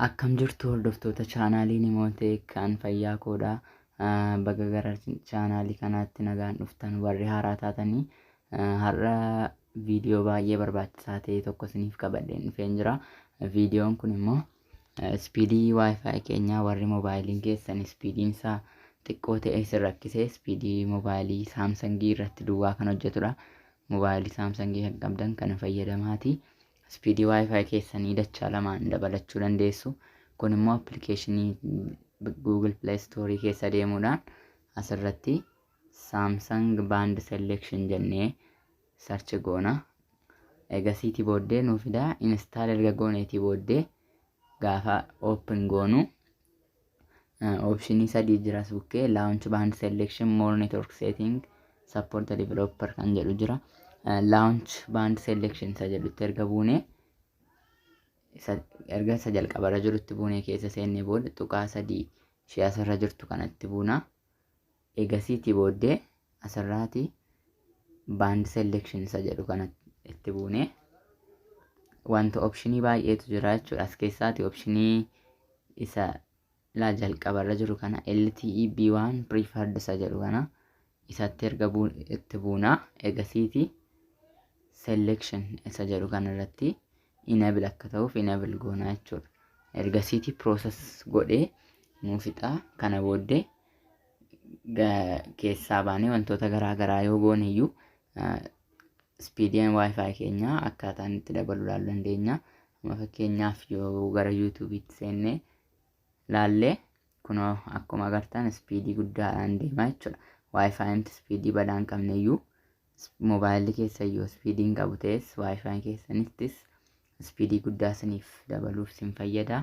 Akkam jirtu hordoftoota chaanaalii Nimootee kan fayyaa koodha. Baga gara chaanaalii kanaatti nagaan dhuftan warri haaraa taatanii har'a viidiyoo baay'ee barbaachisaa ta'e tokko isiniif qabadheen dhufeen jira. Viidiyoon kun immoo ispiidii WiFi keenyaa warri moobaayiliin keessan ispiidiin isaa xiqqoo ta'e isin rakkisee ispiidii moobaayilii Saamsangii irratti duwwaa kan hojjetudha. Moobaayilii Saamsangii kan qabdan kana fayyadamaati. Ispiidii WiFi keessanii dachaa lamaan dabalachuu dandeessu. Kun immoo appilikeeshinii Google Play Store keessa deemuudhaan asirratti Samsung Band Selection jennee search goona. Egasiitii booddee nuu fidaa. Install erga gooneetii booddee gaafa open goonu optionii sadii jira as bukkee: launch band selection, more network setting, support the developer kan jedhu jira. Launch band selection isa jedhutti erga buune, erga isa jalqabarra jirutti buunee keessa seennee booda tuqaa sadii ishee asirra jirtu kanatti buuna. Egasiitii booddee asirraati band selection isa jedhu kanatti itti buune wanta optionii baay'eetu jira jechuudha. As keessaati optionii isa laa jalqabarra jiru kana, LTE B1 preferred isa jedhu kana isatti erga itti buunaa, egasiiti selection isa jedhu kana irratti enable akka ta'uuf enable goonaa jechuudha. Ergasiiti process godhee nuu fixaa. Kana booddee keessaa baanee wantoota garaa garaa yoo goone iyyuu speediin WiFi keenyaa akkaataan itti dabaluu ilaaluu dandeenya. Amma fakkeenyaaf yoo gara YouTubeitti seennee laallee, kunoo akkuma agartan speedii guddaadhaan deemaa jechuudha. WiFiin speedii badaa hin qabne iyyuu, moobaayilli keessa iyyuu speedii hin qabu ta'es, WiFi keessanittis speedii guddaa isiniif dabaluuf isin fayyada.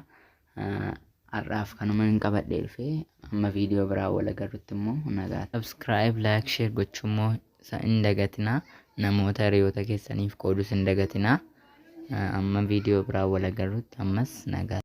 Har'aaf kanuma hin qabadhee dhufee, amma viidiyoo biraa wal agarrutti immoo nagaa. Subscribe, like, share gochuu immoo hin dagatinaa. Namoota hiriyoota keessaniif qoodus hin dagatinaa. Amma viidiyoo biraa wal agarrutti ammas nagaa.